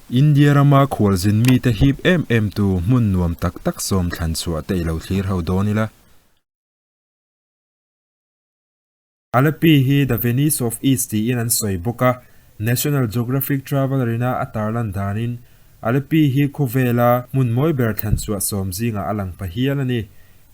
India rama khualzin mite hip em em tu hmun nuam tak tak sawm thlan chhuah te i lo thlir ho dawn ila. Alleppey hi The Venice of East tiin an sawi bawk a, National Geographic Traveller ina a tarlan danin Alleppey hi khawvela hmun mawi ber thlan chhuah sawm zingah a lang pha hial a ni.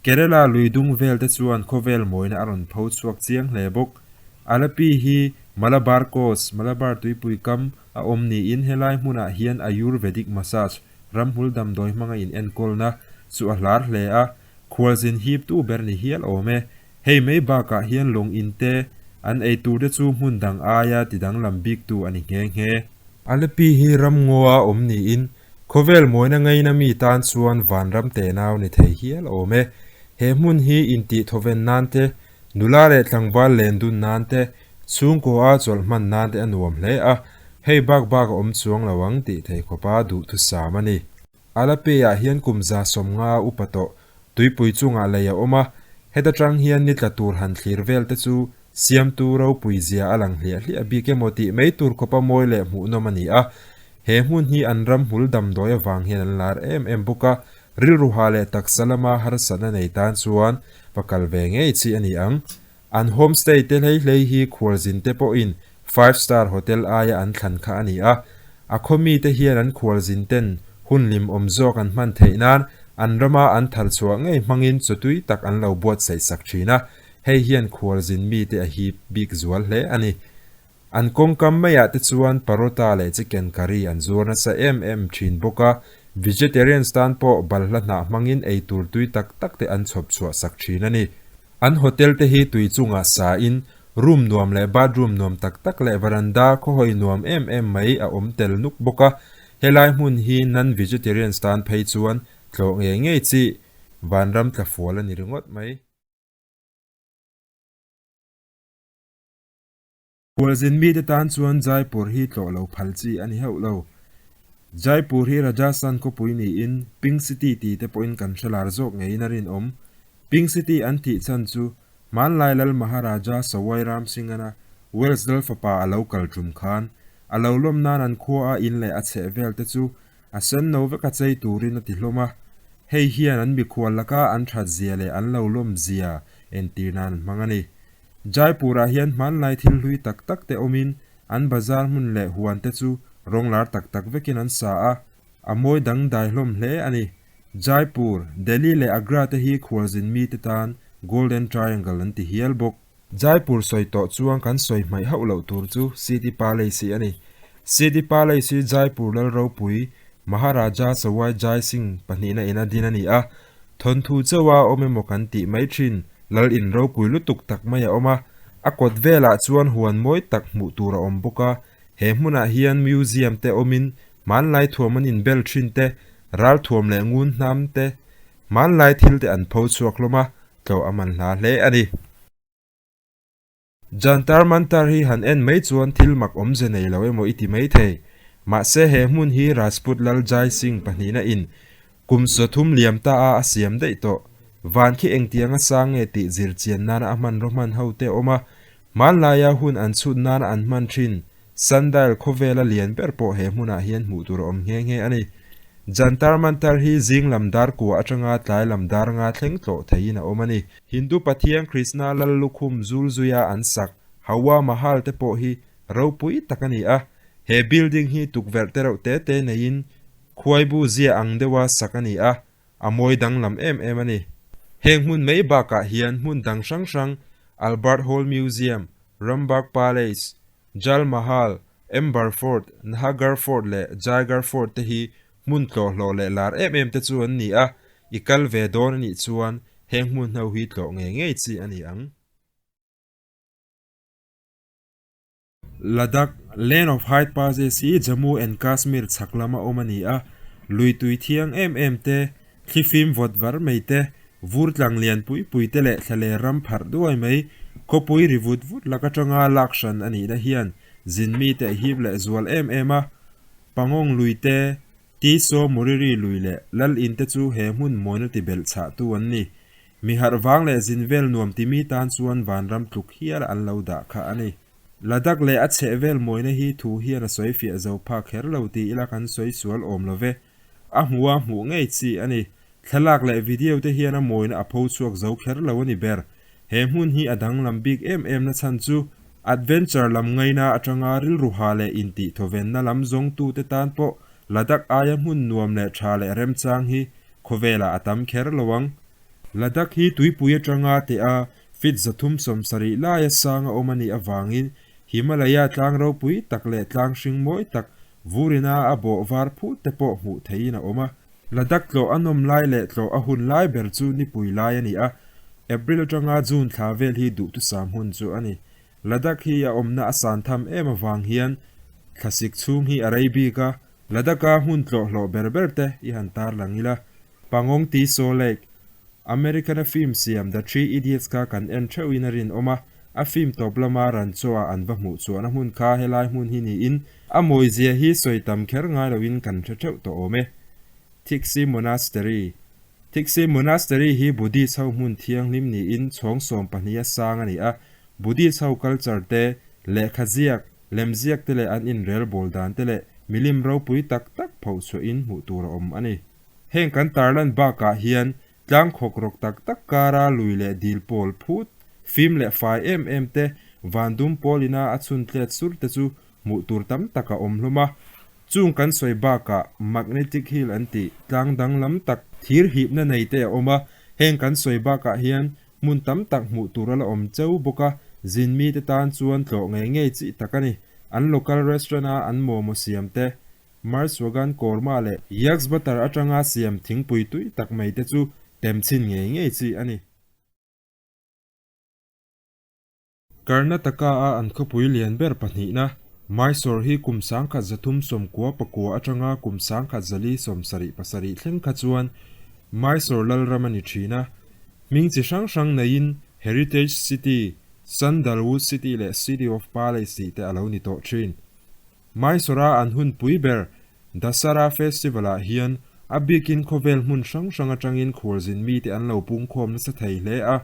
Kerala lui dung vel te chuan khawvel mawina a rawn pho chhuak chiang hle bawk. Alleppey hi Malabar Coast, Malabar tuipui kam, a awm niin helai hmunah hian Ayurvedic massage, ramhmul damdawi hmanga in enkawlna, chu a hlar hle a, khualzin hip tu ber ni hial awm e. Hei mai bakah hian lawng in te an ei tur te chu hmun dang aia ti danglam bik tu a ni nghe nghe. Alleppey hi ramngaw a awm niin khawvel mawina ngaina mi tan chuan vanram tenau ni thei hial awm e. He hmun hi intih thawven nan te Nula leh tlangval len dun nan te, chhungkaw a chawlh hman nan te a nuam hle a, hei bak bak a awm chuang lo ang tih thei khawpa duhthusam a ni. Alape ah hian kum 150 a upa tawh, tuipui chungah lei a awm a, heta tang hian ni tla tur han thlir vel te chu siamtu ropui zia a lang hliah hliah bik emaw tih mai tur khawpa mawi leh hmuhnawm a ni a, he hmun hi an ram hmul damdawi avang hian an lar em em bawk a, Rilruha leh taksa lama harsatna nei tan chuan va kal ve ngei chi a ni ang. An homestay te hlei hlei hi khualzin te pawhin five star hotel aia an thlan kha a ni a. A khaw mite hian an khualzin ten hun lim awm zawk an hman theih nan an rama an thar chhuah ngei hmangin chawtui tak an lo buatsaih sak thin a, hei hian khualzin mite a hip bik zual hle a ni. An kawngkam maiah te chuan parota leh chicken curry an zuar nasa em em thin bawk a, vegetarians tan pawh balhla hnah hmangin ei tur tui tak tak te an chhawp chhuah sak thin a ni. An hotel te hi tui chungah sa in, room nuam leh bathroom nuam tak tak leh veranda khawhawi nuam em em mai a awm tel nuk bawk a, helai hmun hi non-vegetarians tan phei chuan tlawh ngei ngei chi vanram tlafual a ni ringawt mai. Khualzin mite tan chuan Jaipur hi tlawh lo phal chi a ni hauh lo. Jaipur hi Rajasthan khawpui niin Pink City ti te pawhin kan hre lar zawk ngeiin a rinawm. Pink City an tih chhan chu hmanlai Lal Maharaja Sawai Ram Singh-ana Wales Lal fapa a lo kal tum khan a lo lawm nan an khua a in leh a chheh vel te chu a sen no vek a chei turin a ti hlawm a. Hei hian an mikhual laka an that zia leh an lo lawm zia entir nan an hmang a ni. Jaipur-ah hian hmanlai thil hlui tak tak te awmin an bazar hmun leh huan te chu rawng lar tak tak vekin an sa a, a mawi dangdai hlawm hle a ni. Jaipur, Delhi leh Agra te hi khualzin mite tan Golden Triangle an ti hial bawk. Jaipur sawi tawh chuan kan sawi hmaih hauh loh tur chu City Palace hi a ni. City Palace hi Jaipur lal ropui Maharaja Sawai Jai Singh pahnihna ina din a ni a, Thawnthu chauha awm emaw kan tih mai thin, lal in ropui lutuk tak mai a awm a, a kawt velah chuan huan mawi tak hmuh tur a awm bawk a, he hmunah hian museum te awmin hmanlai thuam an inbel thin te, ralthuam leh ngun hnam te, hmanlai thil te an pho chhuak hlawm a, tlawh a man hla hle a ni. Jantar Mantar hi han en mai chuan thil mak awmze nei lo emaw i ti mai thei. Mahse he hmun hi Rajput Lal Jai Singh pahnihna in kum 30 liam ta a a siam daih tawh. Van khi engtianga sang nge tih zir chian nana a hmanraw hman ho te awm a, hmanlaia hun an chhut nana an hman thin Sundial khawvela lian ber pawh he hmunah hian hmuh tur a awm nghe nghe a ni. Jantar Mantar hi zing lam dar kua atanga tlai lam dar nga thleng tlawh theiin a awm a ni. Hindu pathian Krishna lal lukhum zul zuia an sak Hawa Mahal te pawh hi ropui tak a ni a. He building hi tukverh te reuh te te neiin khuaibu zia ang deuha sak a ni a, a mawi danglam em em a ni. Heng hmun mai bakah hian hmun dang hrang hrang Albert Hall Museum, Rambagh Palace, Jal Mahal, Amber Fort, Nahagarh Fort leh Jaigarh Fort te hi hmun tlawhhlawh leh lar em em te chu an ni a, i kal ve dawn a nih chuan heng hmun ho hi tlawh ngei ngei chi a ni ang. Ladakh, Land of High Passes hi Jammu and Kashmir chhak lama awm a ni a, lui tui thiang em em te, Thlifim vawt var mai te, vur tlang lian pui pui te leh thlaler ram pharh duai mai, khawpui ri vut vut lak atanga lak hran a nihna hian zin mite a hip leh zual em em a. Pangong lui te, Tiso Moriri lui leh Lal in te chu he hmun mawina ti belh chhah tu an ni. Mi harh vang leh zin vel nuam ti mi tan chuan vanram tluk hial an lo dah kha a ni. Ladakh leh a chhehvel mawina hi thu hian a sawi fiah zo phak kher lo ti ila kan sawi sual awm lo ve. A hmuh a hmuh ngei chi a ni. Thlalak leh video te hian a mawina a pho chhuak zo kher lo a ni ber. He hmun hi a danglam bik em em na chhan chu adventure lam ngaina atanga rilru ha leh intih thawvenna lam zawngtute tan pawh Ladakh aia hmun nuam leh tha leh remchang hi khawvelah a tam kher lo ang. Ladakh hi tuipui atanga teh a feet 370 laia sang a awm a nih avangin Himalaya tlang ropui tak leh tlang hring mawi tak vurina a bawh var phut te pawh hmuh theihin a awm a. Ladakh tlawh a nawm lai leh tlawh a hun lai ber chu nipui lai a ni a, April atanga June thla vel hi duhthusam hun chu a ni. Ladakh hi a awmna a san tham em avang hian thlasik chhung hi a rei bik a, Ladakh-a hmun tlawh hlawh ber ber te i han tarlang ila. Pangong Tiso Lake, American-a film siam The Three Idiots kha kan en theuhin a rinawm a, a film tawp lama ran chaw-ah an va hmuh chhuahna hmun kha helai hmun hi niin a mawizia hi sawi tam kher ngai loin kan hre theuh tawh awm e. Thiksi Monastery, Thiksi Monastery hi Buddhist ho hmun thianghlim niin chhawng 12 a sang a ni a, Buddhist ho culture te, lehkha ziak, lemziak te leh an inrel bawl dan te leh milim ropui tak tak phoh chhuahin hmuh tur a awm a ni. Heng kan tarlan bakah hian tlang khawk rawk tak tak kara lui leh dil pawl phut, fim leh fai em em te, van dum pawl ina a chhun tlet sur te chu hmuh tur tam tak a awm hlawm a. Chung kan sawi bakah Magnetic Hill an tih tlang danglam tak thir hipna nei te a awm a, heng kan sawi bakah hian hmun tam tak hmuh tur a la awm cheu bawk a, zin mite tan chuan tlawh ngei ngei chi tak a ni. An local restaurant a an momo siam te Marswagan Korma leh Yaks butter atanga siam thingpui tui tak mai te chu tem chhin ngei ngei chi a ni. Karnataka a an khawpui lian ber pahnihna, Mysore hi kum 1399 atanga kum 1477 thleng kha chuan Mysore lalram a ni thin a. Hming chi hrang hrang neiin Heritage City, Sandalwood City leh City of Palace tih te a lo ni tawh thin. Mysore-a an hunpui ber Dasara Festival-ah hian a bikin khawvel hmun hrang hrang atangin khualzin mite an lo pungkhawm nasa thei hle a.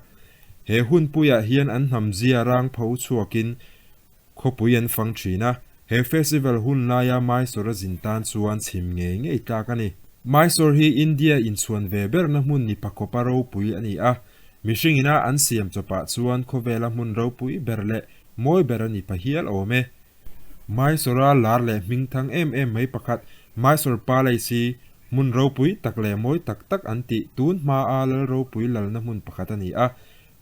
He hunpuiah hian an hnamzia rang pho chhuakin khawpui an fang thin a, he festival hun laia Mysore-a zin tan chuan chhim ngei ngei tlak a ni. Mysore hi India inchhuan ve berna hmun ni pakhawpa ropui a ni a, mihring ina an siam chawpah chuan khawvela hmun ropui ber leh mawi ber a ni pha hial awm e. Mysore-a lar leh hming thang em em mai pakhat Mysore Palace hi hmun ropui tak leh mawi tak tak an tih tun hmaa lal ropui lalna hmun pakhat a ni a.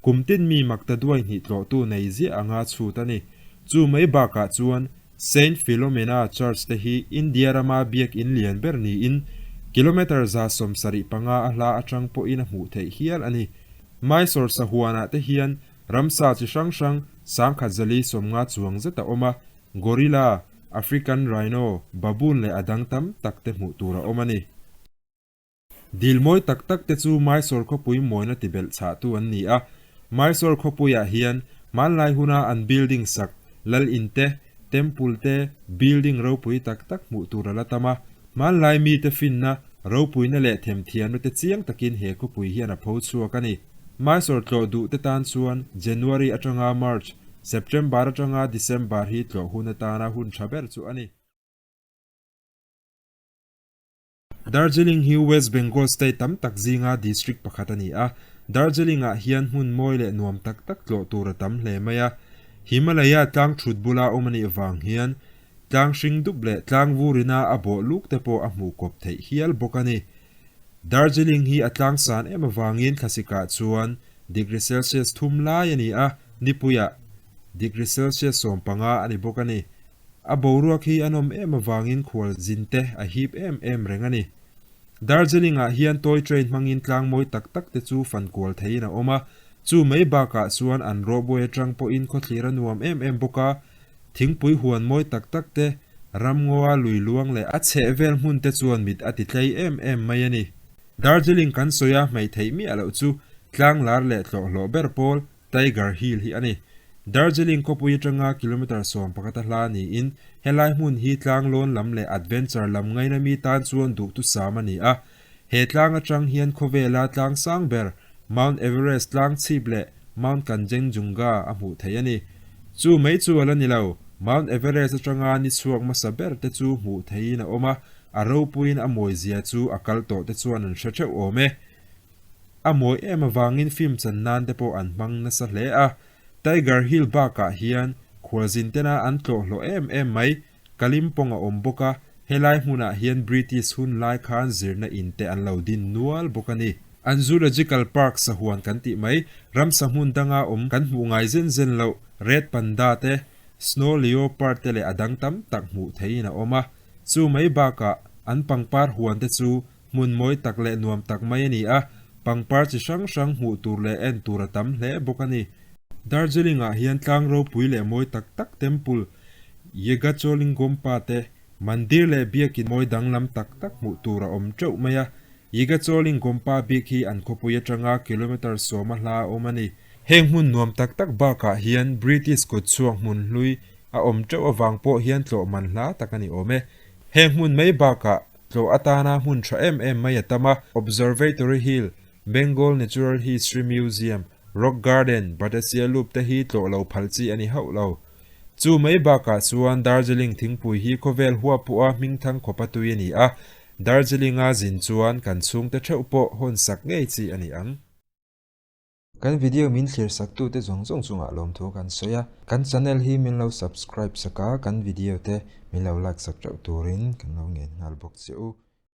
Kum tin mi makta duai hnih tlawhtu nei ziah anga chhut a ni. Chu mai bakah chuan Saint Philomena Church te hi India rama biak in lian ber niin kilometre 75 a hla atang pawhin a hmuh theih hial a ni. Mysore sahuanah te hian Ramsa chi hrang hrang 1450 chuang zet a awm a, gorilla, African rhino, baboon leh a dang tam tak te hmuh tur a awm a ni. Dil mawi tak tak te chu Mysore khawpui mawina ti belh chhahtu an ni a, Mysore khawpuiah hian hmanlai huna an building sak, lal in te, temple te, building ropui tak tak hmuh tur a la tam a, hmanlai mite finna, ropuina leh themthiamna te chiang takin he khawpui hian a pho chhuak a ni. Mysore tlawh duh te tan chuan January atanga March, September atanga December hi tlawh hun atana hun tha ber chu a ni. Darjeeling hi West Bengal state tam tak zinga district pakhat a ni a. Darjeeling-ah hian hmun mawi leh nuam tak tak tlawh tur a tam hle mai a. Himalaya tlang thut bula awm a nih vang hian tlang hring dup leh tlang vurina a bawh luk te pawh a hmuh kawp theih hial bawk a ni. Darjeeling hi a tlang san em avangin thlasikah chuan degree Celsius thum lai a ni a, nipuiah degree Celsius 15 a ni bawk a ni. A boruak hi a nawm em avangin khual zin te a hip em em reng a ni. Darjeeling-ah hian toy train hmangin tlang mawi tak tak te chu fan kual theiin a awm a, chu mai bakah chuan an rawhbuai atang pawhin khawthlir a nuam em em bawk a, thingpui huan mawi tak tak te, ramngawa lui luang leh a chhehvel hmun te chuan mit a ti tlei em em mai a ni. Darjeeling kan sawi a hmeih theih miah loh chu tlang lar leh tlawhhlawh ber pawl Tiger Hill hi a ni. Darjeeling khawpui atanga kilometre 11 a hla niin helai hmun hi tlanglawn lam leh adventure lam ngaina mi tan chuan duhthusam a ni a. He tlang atang hian khawvela tlang sang ber Mount Everest tlang chhip leh Mount Kanchenjunga a hmuh theih a ni. Chu mai chu a la ni lo, Mount Everest atanga ni chhuak hmasa ber te chu hmuh theihin a awm a, a ropuiin a mawi zia chu a kal tawh te chuan an hre theuh awm e. A mawi em avangin film chan nan te pawh an hmang nasa hle a. Tiger Hill bakah hian khualzin tena an tlawh hlawh em em mai. Kalimpong a awm bawk a, helai hmunah hian British hun lai khan zirna in te an lo din nual bawk a ni. An Zoological Park sahuan kan tih mai, ramsa hmun danga awm kan hmuh ngai zen zen loh Red Panda te, Snow Leopard te leh a dang tam tak hmuh theihin a awm a. Chu mai bakah an pangpar huan te chu hmun mawi tak leh nuam tak mai a ni a, pangpar chi hrang hrang hmuh tur leh en tur a tam hle bawk a ni. Darjeeling-ah hian tlang ropui leh mawi tak tak temple, Yegacholingompa te, mandir leh biakin mawi danglam tak tak hmuh tur a awm teuh mai a. Yegacholingompa bik hi an khawpui atanga kilometre sawma hla a awm a ni. Heng hmun nuam tak tak bakah hian British kutchhuak hmun hlui a awm teuh avang pawh hian tlawh man hla tak a ni awm e. Heng hmun mai bakah Tlawh atana hmun tha em em mai a tam a, Observatory Hill, Bengal Natural History Museum, Rock Garden, Batasia Loop te hi tlawh lo phal chi a ni hauh lo. Chu mai bakah chuan Darjeeling thingpui hi khawvel huap pawha hmingthang khawpa tui a ni a, Darjeeling-a zin chuan kan chhungte theuh pawh hawn sak ngei chi a ni ang. Kan video min thlir sak tute zawng zawng chungah lawmthu kan sawi a, kan channel hi min lo subscribe sak a, kan video te min lo like sak teuh turin kan lo ngen nghal bawk che u.